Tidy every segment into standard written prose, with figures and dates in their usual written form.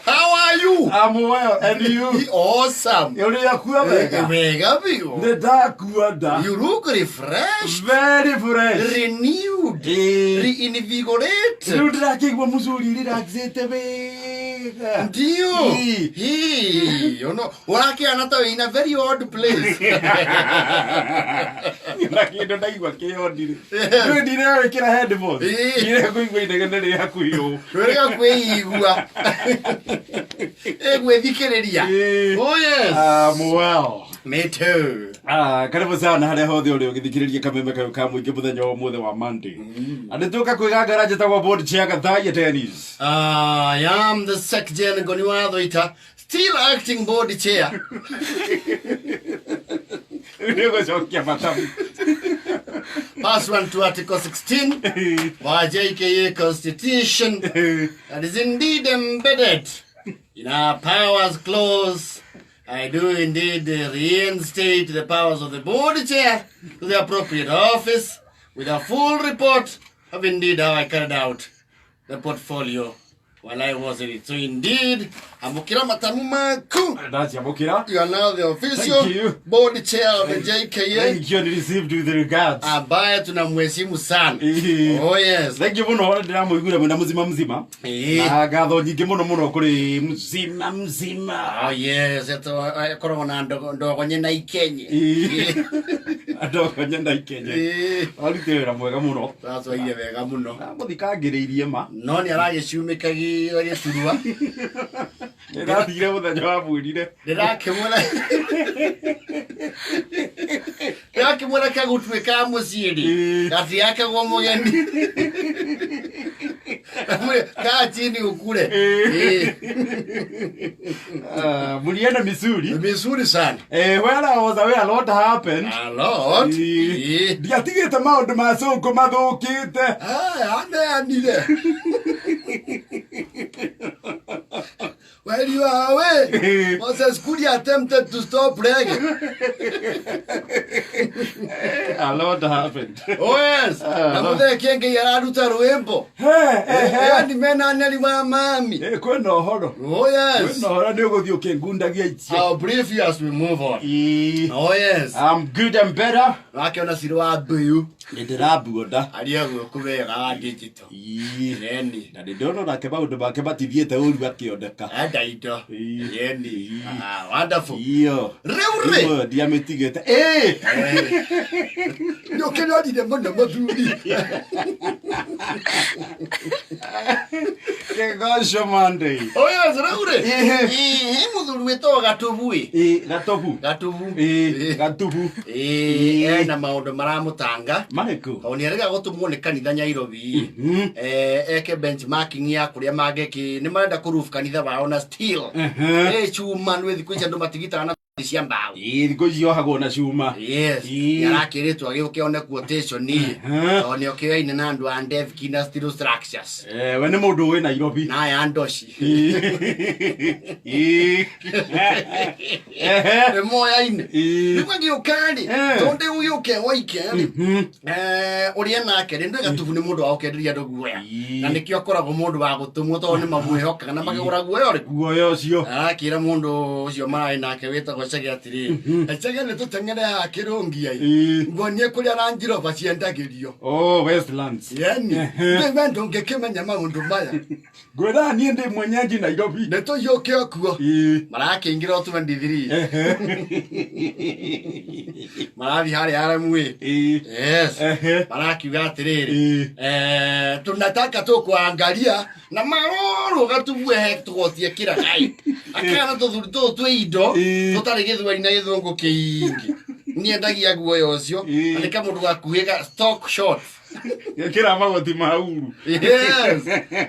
How are you? I'm well, and you? Awesome. Ũrĩa kua wega? Wega biũ. Nĩ ndakua nda. You look refreshed, Very fresh. renewed, Ĩĩ. reinvigorated. Rĩu ndĩrakĩigua mũcuri relaxĩte wega. Ndio. Ĩĩ. Hii, you know, ũrakĩana ta wĩ in a very odd place. Na kĩndũ ndaigua kĩonire. Rĩu ndiregwĩkĩra headphones. Ĩĩ. Ndirekũigua inegene rĩ hakuhĩ ũũ. Ndwĩrĩga kwĩigua. Ĩgwĩthikĩrĩria. Ĩĩ. Oh yes. I'm well. Me too. Ah, karibu sana harĩa hothe ũrĩ ũgĩthikĩrĩria kameme kayũ ka mũingĩ mũthenya wa ũmũthĩ wa Monday. Na nĩtũka kwĩgangara njĩtagwo board chair Gathaiya Dennis. I am the second Ngoni wa Thũita, still acting board chair. Rĩu nĩũgũcokia matamu. Pursuant to Article 16 wa JKA Constitution that is indeed embedded in our powers clause. I do indeed reinstate the powers of the board chair to the appropriate office with a full report of indeed how I carried out the portfolio while I was in it. So indeed, amukira matamu maku. Ndaciamũkĩra. You are now the official Thank you. board chair of the JKA Thank you and received with regards. ambaye tunamheshimu sana. Ĩĩ. Oh yes. Thank you mũno ndĩramũiguire mwĩna mũzima mzima. Ĩĩ. Na ngatho nyingĩ mũno mũno kũrĩ mzima mzima. Oh yes, eto akoragwo na ndogo ndogonye na ikenye. Ĩĩ. Ndogonye na ikenye. Ĩĩ. Arutire wĩra mwega mũno. Twatwaire wega mũno. Ndamũthikangĩrĩirie ma. No nĩ aragĩciumĩkagia gĩturwa. Ndĩrathire mũthenya wa mwĩrire. Ndĩrakĩmwĩra Ndĩrakĩmwĩra kagũtuĩ ka mũciĩ rĩ. Ĩĩ. Gatiakagwo mũgeni. Kaa chini ukule. Ĩĩ. Ĩĩ. Ah, Mulienda misuri. Mizuri sana. Eh, where I was away, a lot happened. A lot. Ĩĩ. Ĩĩ. Ndiatigĩte maũndũ ma cũngũ mathũkĩte. Ah, aneanire. While you are away, Moses Kuria attempted to stop reggae. A lot happened. Oh yes. Ah, Na muthee kĩengei araruta rwĩmbo. He, he, he. Yani mena neri wa mami. Eh, kwĩna ũhoro. Oh yes. Kwĩna ũhoro nĩ ũgũthiĩ ũkĩngundagia icio. I'll brief you as we move on. Ĩĩ. Oh yes. I'm good and better. Wakiona ciri wa mbuyu Nĩ ndĩrambuo nda. aria gũkũ wega wa digital. Ĩĩ. Yeni. Na nĩ ndĩrona onake maũndũ make matithiĩte ũru akĩoneka. Enda indo. Ĩĩ. Yeni. Ĩĩ. Ah, wonderful. Iyo. Rĩu rĩ. Ĩyo ndiamĩtigĩte. Ĩĩ. Nĩ ũkĩrorire mũno mũthuri. Kĩgoco Monday. Oh yes, rĩu rĩ. Ĩhĩ. Ĩĩ, mũthuri wĩtagwo Gatubu ĩ. Ĩĩ, gatobu. Gatubu. Ĩĩ, gatubu. Ĩĩ, ena maũndũ maramũtanga. Marĩkũ? Tondũ nĩ arega gũtũmwo nĩ kanitha Nyairobi. Eh, eke benchmarking ya kũrĩa mangĩkĩ nĩ marenda kũroof kanitha wao na steel. Ĩ cuma nĩ thikũ ici andũ matigitaga na cia mbaũ. Ĩĩ, thikũ ici yohagwo na cuma. Yes. Ĩĩ. Nĩ arakĩrĩtwo agĩũke one quotation. Tondũ nĩ okĩoyaine na andũ a Ndevki na steel structures. Eh, we nĩ mũndũ wĩ Nairobi. Na aya ndoci. Ĩĩ. Ehe. Nĩ moyaine. Ĩĩ. Rĩu agĩũka rĩ, Eh. tondũ ũgĩũke woike rĩ, eh, ũrĩa nake rĩ, ndwĩ gatubu nĩ mũndũ wa gũkenderia andũ guoya. Ĩĩ. Na nĩkĩo akoragwo mũndũ wa gũtũmwo tondũ nĩ mamwĩhokaga na makĩgũra guoya ũrĩkũ. Guoya ũcio. Arakĩra mũndũ ũcio mararĩ nake wĩtagwo Chege atĩrĩrĩ, Chege nĩ tũteng'ere haha kĩrũngia ĩ. Ĩĩ. Nguonie kũrĩa Range Rover ciendagĩrio. Oh, Westlands. Yani, Ehe. rĩu we ndũngĩkĩmenya maũndũ maya. Ngwĩraga niĩ ndĩ mwenyeji Nairobi. Nĩ tũiyũke o kuo. Ĩĩ. Marakĩingĩra o 23. Ehe. Marathiĩ harĩa RMA. Ĩĩ. Yes. Ehe. Marakiuga atĩrĩrĩ. Ĩĩ. Eh, tunataka tu kuangalia na maroro gatubue he tũgotie kĩragai akana tũthuri tũtũ twĩ indo Ĩĩ. tũtarĩ gĩthweri na gĩthũngũ kĩingĩ niendagia guoya ũcio Ĩĩ. na nĩ kamũndũ gakuhĩ ga stock short Gekĩra magoti ma uru. Yes.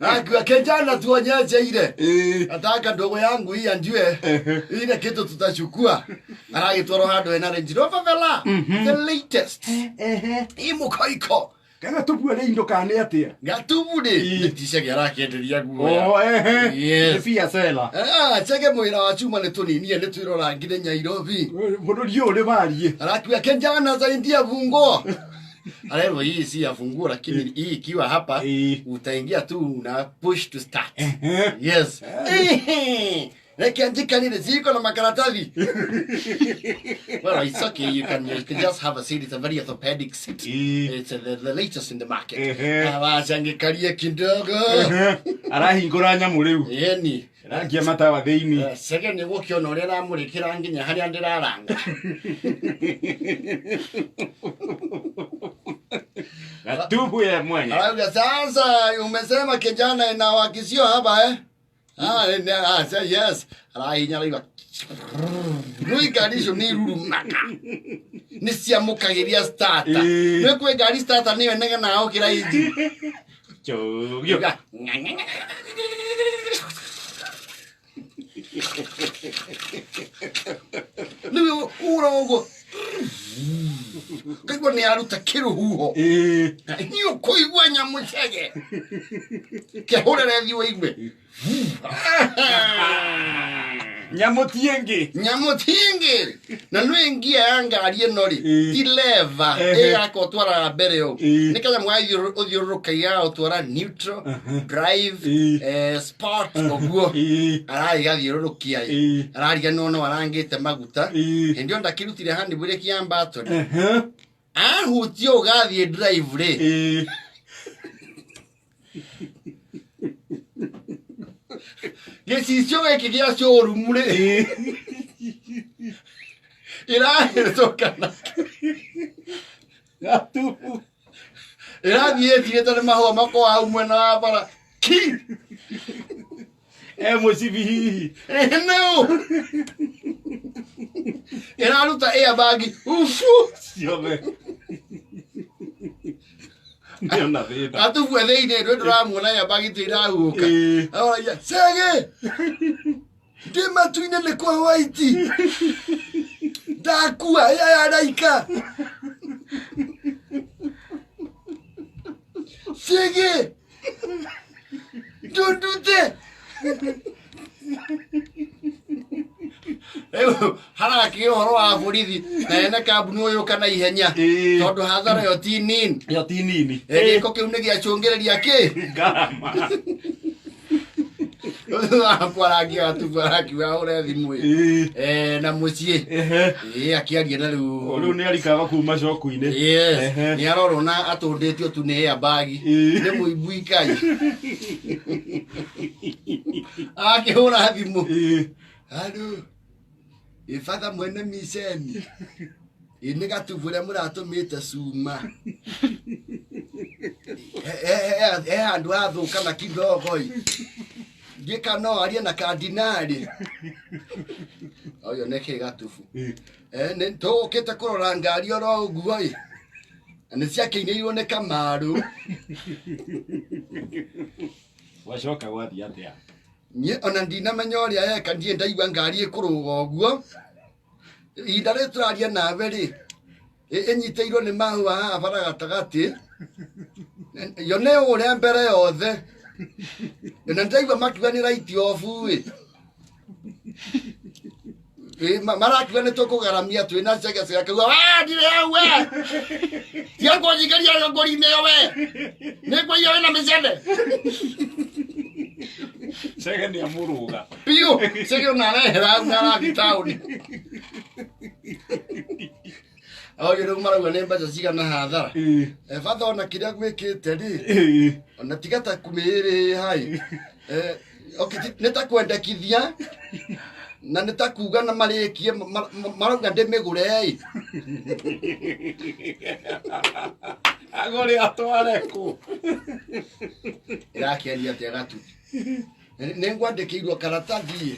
Akiwa kijana tuonyeshe ile. Ĩĩ. Nataka ndogo yangu hii anjue ile kitu tutachukua. Aragĩtwarwo handũ hena Range Rover Velar. The latest. Ehe. Ĩ mũkaiko. Kaga tũbue rĩ indo kana nĩ atĩa? Gatubu rĩ. Ĩĩ. Nĩ Chege arakĩenderia guoya. Oh, ehe. Yes. Nĩ biacara. Ah, Chege mwĩra wa chuma nĩ tũninie nĩ twĩrorangire Nyairobi. Bũrũri ũyũ ũrĩ wariĩ. Arakiuga kijana zaindia bungo. Arerwo hii si ya funguo lakini hii ikiwa hapa Ĩĩ. utaingia tu na push to start. Yes. Reke njikarire ziko na makaratathi. Well, it's okay. You can just have a seat. It's a very orthopedic seat. Ĩĩ. It's the latest in the market. Ehe. Awacha ngikarie kidogo. Arahingũra nyamũ rĩu. Yeni. Rangia matawa thĩinĩ. Sege nĩ gũkĩona ũrĩa aramũrĩkĩra nginya harĩa ndĩraranga. Gatubu ye mwenye. Arauga sasa umesema kijana inawakisio hapa eh? Ah, say yes. Arahinya araigua. Rĩu ngari icio nĩ irurumaka. Nĩ ciamũkagĩria starter. Ĩĩ. Nĩ kwĩ ngari starter nĩyo ĩnegenaga gũkĩra injini. Chogio. Uga, Rĩu ũra ũguo. Kaigua nĩ aruta kĩrũhuho. Ĩĩ. Nĩ ũkũigua nyamũ cege. Kĩhũrĩre thiĩ ũigue. Nyamũ ti ĩngĩ. Nyamũ ti ĩngĩ. Na nĩ ngia ya ngari ĩno rĩ, Ĩĩ. ti leva Ehe. ĩgaka ũtwaraga mbere ũũ. Ĩĩ. Nĩ kanyamũ ũthiũrũrũkagia ũtwara neutral, drive, Ĩĩ. sport ũguo. Ĩĩ. Araigathiũrũrũkia ĩ. Ĩĩ. Arariganĩrwo no arangĩte maguta. Ĩĩ. Hĩndĩ ĩyo ndakĩrutire handbrake ya button. Ehe. Ahutia ũgathiĩ drive rĩ. Ĩĩ. Gĩcicio gĩkĩ gĩa showroom rĩ. Ĩĩ. Ĩrahĩtũka na Gatubu. Ĩrathiĩ ĩtigĩte nĩ mahũa makwa hau mwena wa bara. Ki! E mũcibi hihi. No! Ĩraruta airbag. Ufu! Ciothe. Nĩona thĩna. Gatubue thĩinĩ ndũ ndũramuona airbag tu irahuhũka. Ĩĩ. Aragia, Cege! Ndĩ matu-inĩ nĩ kwa white. Ndakua ĩya ya raika. Cege! Ndũndute! Rĩu harakĩ ũhoro wa borithi na ene kambuni ũyũ kana ihenya Ĩĩ. tondũ hathara ĩyo ti nini. Ĩyo ti nini. Gĩko kĩu nĩ gĩacũngĩrĩria kĩ? Ngarama. Kwarangia gatubu arakiuga ahũre thimũ ĩ. Ĩĩ. Na mũciĩ. Ehe. Ĩĩ akĩaria na rĩu. Rĩu nĩ arikaga kuma coku-inĩ. Yes. Ehe. Nĩ arorwo na atũndĩtio tu nĩ airbag. Ĩĩ. Nĩ mũimbui kai. Akĩhũra thimũ. Ĩĩ. Halo. Ĩ batha mwene miceni. Ĩ nĩ gatubu ũrĩa mũratũmĩte cuma. He handũ hathũka na kidogo ĩ. Ngĩka no arie na kandinari. Ũyũ nĩ kĩ gatubu. Ĩĩ. Nĩ tũgũkĩte kũrora ngari oro ũguo ĩ. Na nĩ ciakĩinĩirwo nĩ Kamaru. Wacoka gwathiĩ atĩa? Niĩ ona ndinamenya ũrĩa eka ndiĩ ndaigua ngari ĩkũrũga ũguo. Ihinda rĩrĩ tũraria nawe rĩ, ĩnyitĩirwo nĩ mahũa haha bara gatagatĩ. Yo nĩ ũrĩa mbere yothe. Na ndaigua makiuga nĩ right off ĩ. Marakiuga nĩ tũkũgaramia twĩna cege ciakauga, "Wa, ndirĩ hau we. Tiga kũnjingĩria ngori-inĩ ĩyo we. Nĩ ngũiya wĩna mĩcene." Cege nĩ amũrũga. Biũ, cege ona arehera hau na arathiĩ taũni. Oyo rĩu marauga nĩ mbeca cigana hathara. Ĩĩ. Batha ona kĩrĩa gwĩkĩte rĩ, Ĩĩ. ona tiga ta kũmĩrĩha ĩ. Okay, nĩ ta kwendekithia na nĩ ta kuga na marĩkie marauga ndĩmĩgũre ĩ. Agũre atware kũ? Ĩrakĩaria atĩa gatu? Nĩ ngwandĩkĩirwo karatathi ĩ.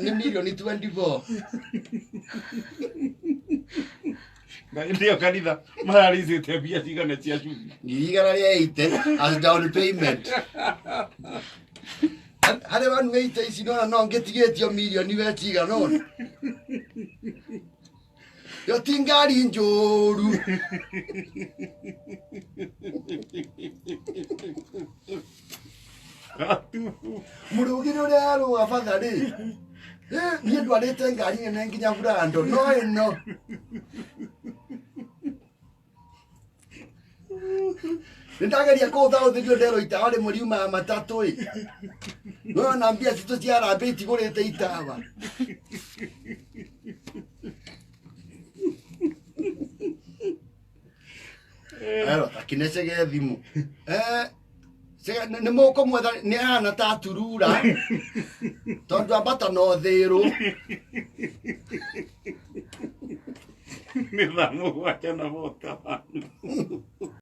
Nĩ mirioni 24. Ndio kanitha mararicĩte mbia cigana cia cumbĩ. 180,000 as down payment. Harĩ 180 ici nona no ngĩtigĩtio mirioni we cigana ũna. Yo ti ngari njũru. Gatubu. Mũrũgĩre ũrĩa arũga batha rĩ. Niĩ ndwarĩte ngari nene nginya Burando no ĩno. Nĩ ndageria kũthaũthĩrio nderwo itawa rĩmwe riumaga matatũ ĩ. No na mbia citũ cia harambĩ itigũrĩte itawa. Ero takinecege thimũ. Eh, Cege nĩ mũkũmwetha nĩ ahana ta turura tondũ ambata no thĩrũ. Nĩ thaa mũgwanja na bota wanu.